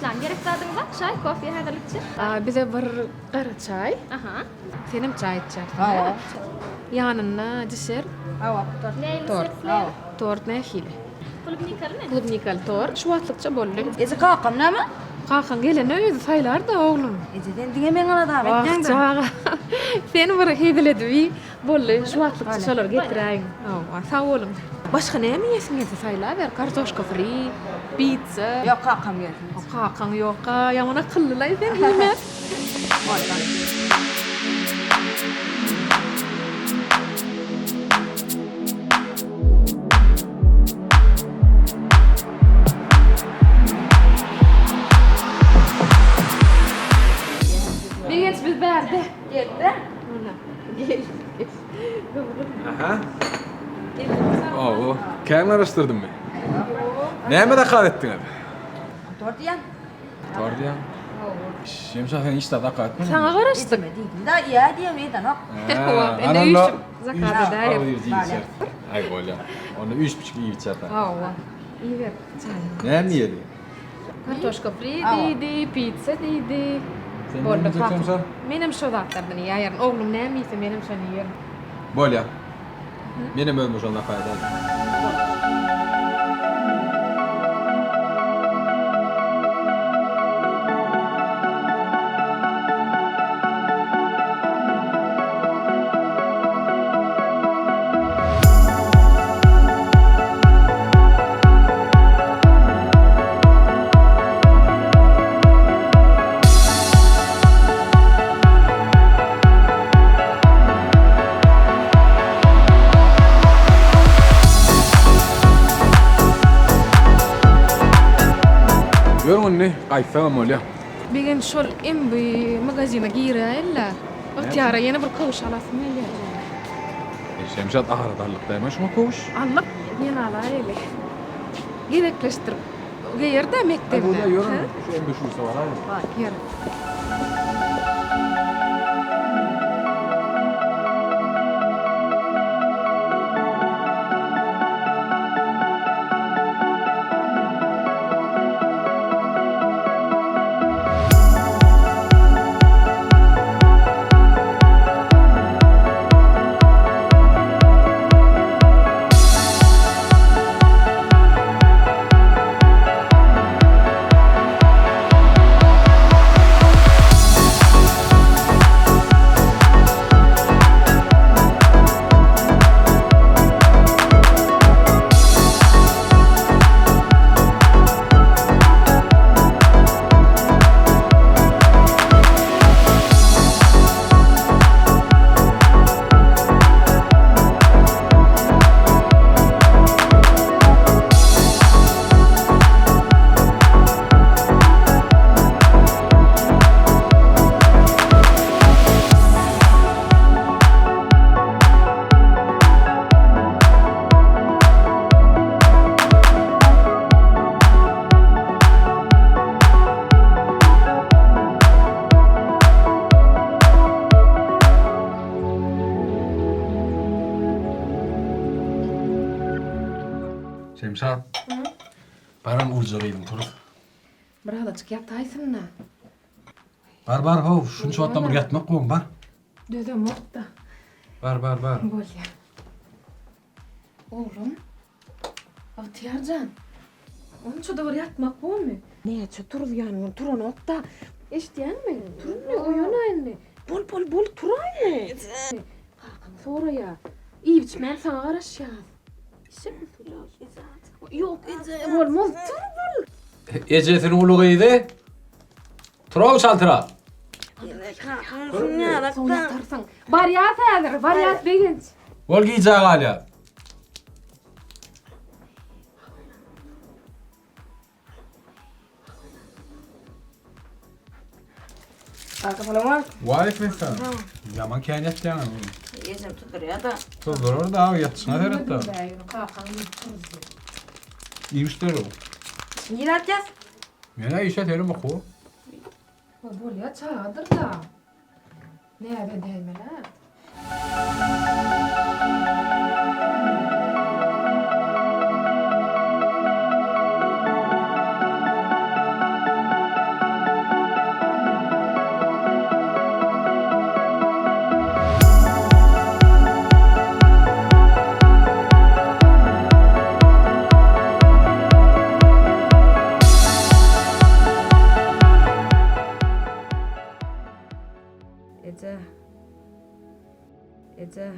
Taşlan gerek zadyňyz bar? Çaý, kofe häzirlikçe? Bize bir gara çaý. Aha. Senem çaý içýärsiň, hä? Ýanynda desert. Hawa, tort. Nähili Tort. sertler? Tort nähili? Klubnikalymy? Klubnikaly tort. Şu wagtlykça boldy. Eje kakam näme? Kakaň gelende özi saýlar-da, oglum. Eje sen diňe meň aladamy Wah, etýäň-dä. çaga. Sen bir hezil edip iý. Boldy, şu wagtlykça şolary getiräýiň. Hawa, sag boluň. Başga näme iýesiň gelse saýlaber, kartoşka fri, pitsa. Ýok, kakam gelsin. Kakaň ýok-a, ýaman akyllylaý sen iýmän. Begenç biz bärde. Geldi. Aha. Oo, kän garaşdyrdyňmy? Näme zakaz etdiňiz? Tort diýen. Tort diýen. Şemşa sen hiç zat zakaz etmediňmi? Saňa garaşdyk. Etme diýdim-de, iýä diýen edenok. Indi üýşüp zakaz edäýeris. Aý bolýar. Onda üýşüp iýip içersiň. Hawa. Iýiber çaýyňy. Näme iýeli? Kartoşka fri diýdi, pitsa diýdi. Sen Boldy näme iýjeksen kakam. şa? Menem şo zatlardan iýäýerin. Oglum näme iýse menem şony iýerin. Bolýar. Menem özüme şony zakaz edäýin. Ýörüň indi, gaýtsagam bolýar. Begenç şol MB magazine giräýeli-le. Ygtyýara ýene bir köwüş alasym gelýär. Şemşat arada aldyk dämi şuňa köwüş? Aldyk, ýene alaýaly. Gezekleşdirip geýer-dä mekdebine. Hä, bolýa, ýör şu MB şusa baraýaly. Bar, ýör. Şemşat. Baran urja gyzyň turup. Birazajyk ýataýsyn-da. Bar bar how, şunça wagtdan bir ýatmak gowmy bar. Dözemok-da. Bar bar bar. Bolýa. Oglum. Bagtyýar jan. Onça-da bir ýatmak bormy? Näçe turuzýan ol turanok-da. Eşidýäňmi? Tur indi, oýan-a indi. Bol, bol, bol, tur-a indi. Kakaň soraýar. Iýip-içmän saňa garaşýas. Içjekmi suw? Ýok, eje, bolmaz, tur, bol. Ejesiniň uly gyzy. Turaw çaltrak. Soň ýatarsyň. Barýas häzir, barýas Begenç. Bol gijä galýas. Kaka salam Waleýkim essalam. Ýaman kän ýatýaň oglum. Ejem tuzdurýar-da. Tuzdurar da, ýatyşyňa seret-de. Iýmişdir o. Nirä atýas? Men-ä işe serim okuw. Bolýa çagadyr-da. Näz edäýmeli-ä. Eje. Eje.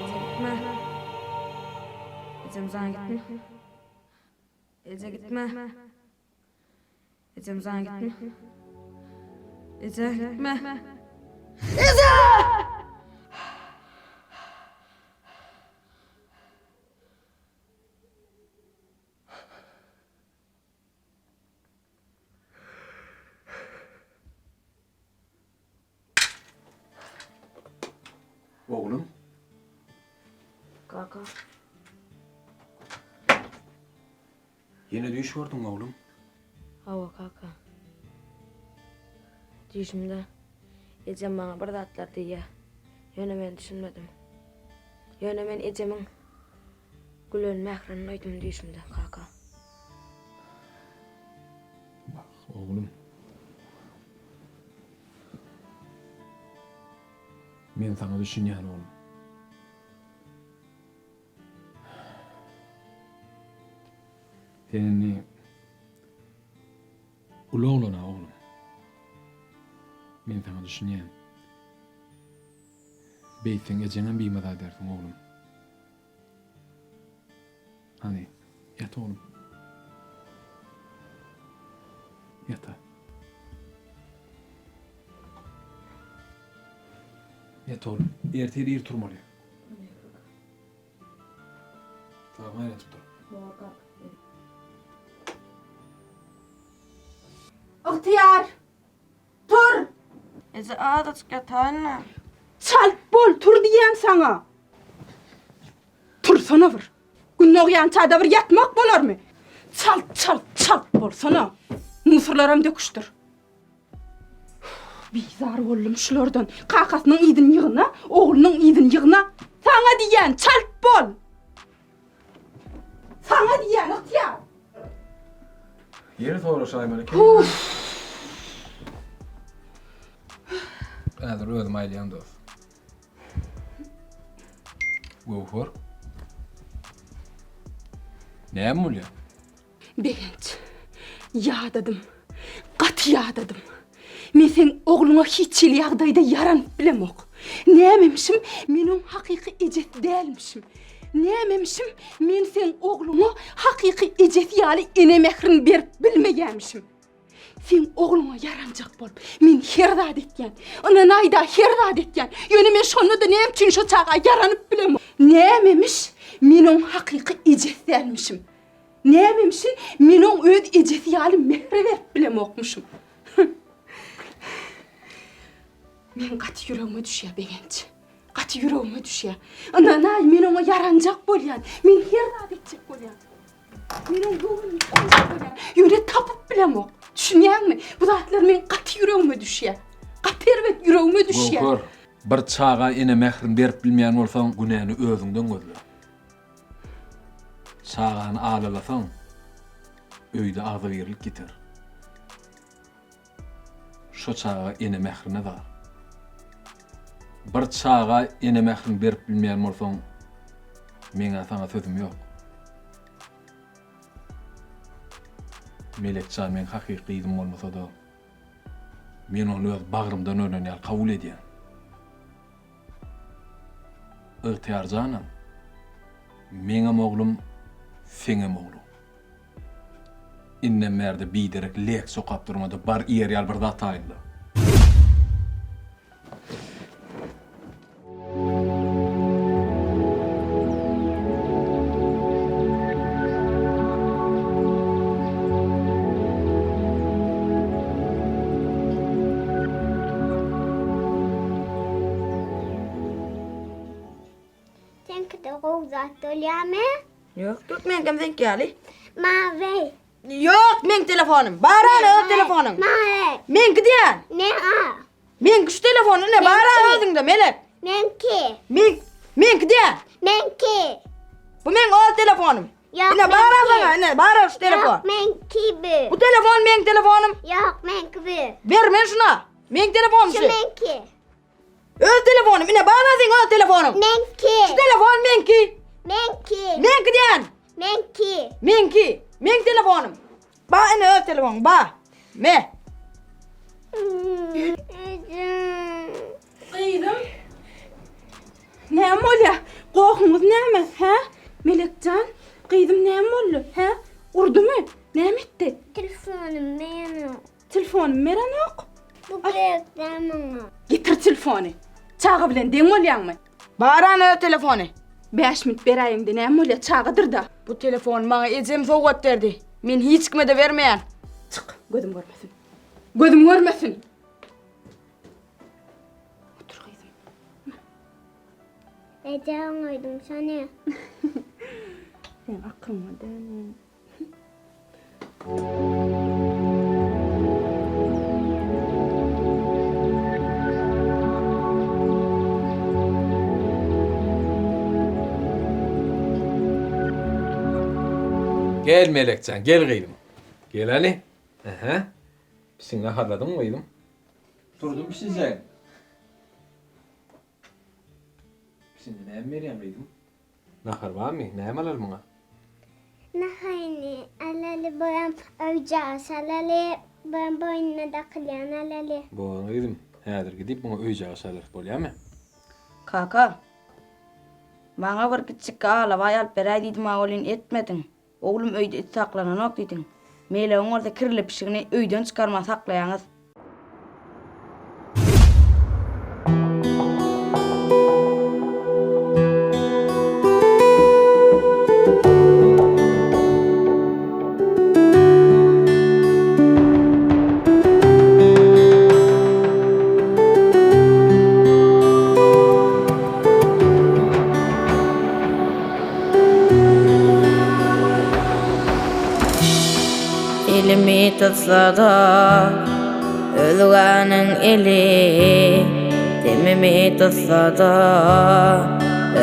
Eje gitme. Ejem jan gitme. Eje gitme. Ejem jan gitme. Eje gitme. Eje! Oglum. Kaka. Ýene düýş gördüňmi oglum? Hawa kaka. Düýşümde ejem maňa bir zatlar diýýär. Ýöne men düşünmedim. Ýöne men ejemiň gülen mährini duýdum düýşümde kaka. Bak oglum. Men saňa düşünýän oglum. Sen indi uly oglan-a oglum. Men saňa düşünýän. Beýtseň ejeňem bimaza edersiň oglum. Hany, ýat oglum. Ýata. Ýat oglum. Ertir ir turmaly. Saňa aýlatyp dur. Ygtyýar! Tur! Eje azajyk ýataýyn-da. Çalt bol, tur diýýän saňa! Tursana bir. Gün dogýança-da bir ýatmak bolarmy? Çalt, çalt, çalt bolsana. Musurlaram döküşdir. Bizar boldum şulardan. Kakasynyň yzyny ýygna, oglunyň yzyny ýygna. Saňa diýýän, çalt bol! Saňa diýýän, Ygtyýar! Ýeri soraşaýmaly eken. Häzir özüm aýlaýan dos. Göwher. Näme bolýar? Begenç. Ýadadym. Gaty ýadadym. Men seň ogluňa hiç hili ýagdaýda ýaranyp bilemok. Nämemişim, men oň hakyky ejesi dälmişim. Nämemişim, men seň ogluňa hakyky ejesi ýaly ene mährini berip bilmeýämişim. Seň ogluňa ýaranjak bolup, men her zat etýän. Ynanaý-da, her zat etýän. Ýöne men şonda-da näme üçin şo çaga ýaranyp bilemok. Nämemiş, men oň hakyky ejesi dälmişim. Nämemişin, men oň öz ejesi ýaly mähir berip bilemokmyşym. Meň gaty ýüregime düşýär, Begenç. Gaty ýüregime düşýär. Ynanaý, men oňa ýaranjak bolýan. Men her zat etjek bolýan. Men oň göwnüni aljak bolýan. Ýöne tapyp bilemok. Düşünýäňmi? Bu zatlar meň gaty ýüregime düşýär. Gaty erbet ýüregime düşýär. Göwher, bir çaga ene mährini berip bilmeýän bolsaň, günäni özüňden gözle. Çagany alalasaň, öýde agzybirlik ýiter. Şo çaga ene mährine zar. Bir çaga ene mährini berip bilmeýän bolsaň, meň-ä saňa sözüm ýok. Melekjan meň hakyky gyzym bolmasa-da, men ony öz bagrymdan ölen ýaly kabul edýän. Ygtyýar janam. Meňem oglum, seňem ogluň. Indem bärde biderek leksiýa okap durma-da, bar iýer ýaly bir zat taýynla. Seňkide gowy zat bolýamy? Ýok, dur meňkem seňki ýaly. Maňa ber. Ýok, meň telefonym. Bar ana öz telefonyň. Maňa ber. Meňki diýýän. Meňa. Meňki şu telefon ine bar ana özüňde Melek. Meňki. Men meňki diýýän. Meňki. Bu meň öz telefonym. Ýok, Ine bar meňki. ana ine bar şu telefon. Ýok, meňki bu. Bu telefon meň telefonym. Ýok, meňki bu. Ber men şuna. Meň telefonym Şu şu. meňki. Öz telefonym ine bar seň öz telefonyň. Meňki. Şu telefon meňki. Meňki. Meňki diýen. Meňki. Meňki. Meň telefonym. Ba ine öz telefonyň ba. Me. Gyzym. Näme bolýar? Gohuňyz näme, hä? Melekjan, gyzym näme boldy, hä? Urdumy? Näme etdi? Telefonym berenok. Telefonym berenok. Bu gerek däl maňa. Getir telefony. Çaga bilen deň bolýaňmy? Bar ana öz telefony. 5 minut beräýeňde näme bolýar? Çagadyr-da. Bu telefony maňa ejem sowgat berdi. Men hiç kime-de bermeýän. Çyk, gözüm görmesin. Gözüm görmesin. Otur gyzym. Eje oňaýdym şony. Sen akylyňa däl. Gel Melekjan, gel gyzym. Gel hany. Aha. Pişiňi naharladyňmy gyzym? Durdum pişijek. Pişiňe näme berýäň gyzym? Nahar barmy? Näme alaly muňa? Naharyny alaly, buram öýjagaz alaly, buram boýnuna dakylýan alaly. Bolan gyzym, häzir gidip muňa öýjagaz alarys bolýamy? Kaka, maňa bir kiçjik alabaý alyp beräý diýdim-a welin etmediň. Oglum öýde it saklananok diýdiň. Melegiň bolsa kirli pişigini öýden çykarman saklaýaňyz. Elimi tutsa-da özgäniň eli, Demimi tutsa-da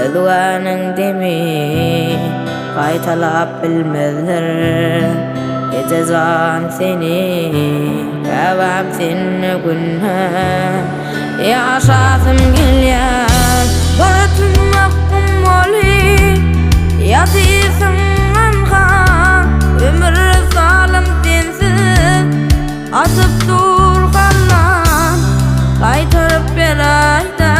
özgäniň demi, Gaýtalap bilmezler eje jan seni, Käbäm sende günde Ýaşasym gelýär Bir tümmek gummaly Ýatyrsyň ynha Ömür zalym sensiz Atyp dur hallan Gaýtaryp beräýdä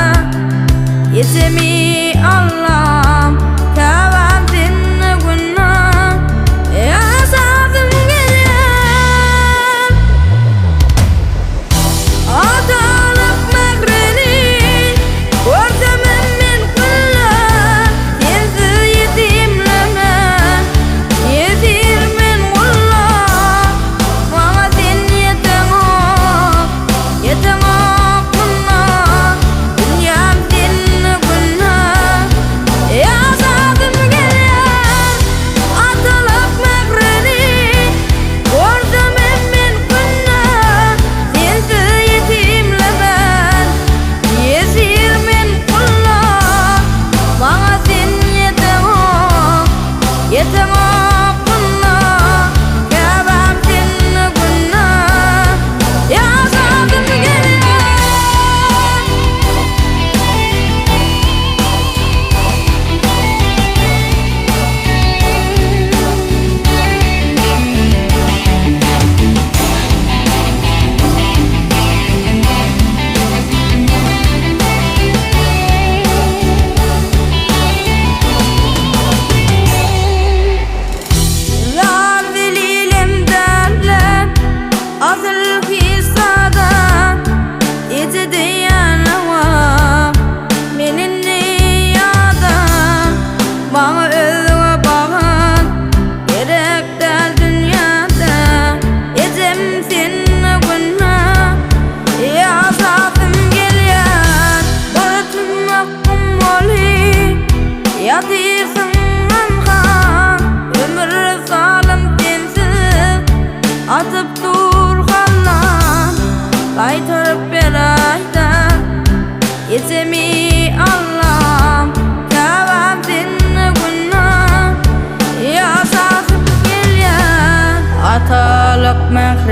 Ejemi Allam Käbäm sende günde Ýaşasym gelýär Atalyk mährini Görsemem men günde.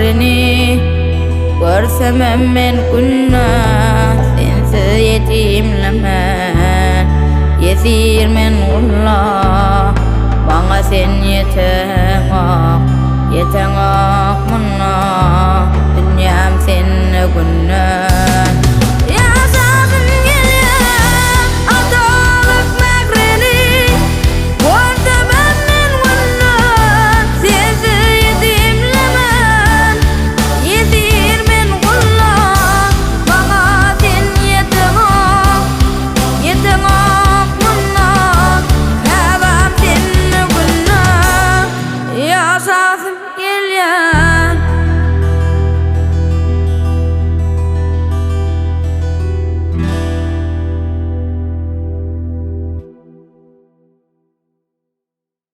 birini Görsemem men günde Sensiz ýetimle men Ýesir men gulla Maňa sen ýeteňok Ýeteňok munda Dünýäm sende günde.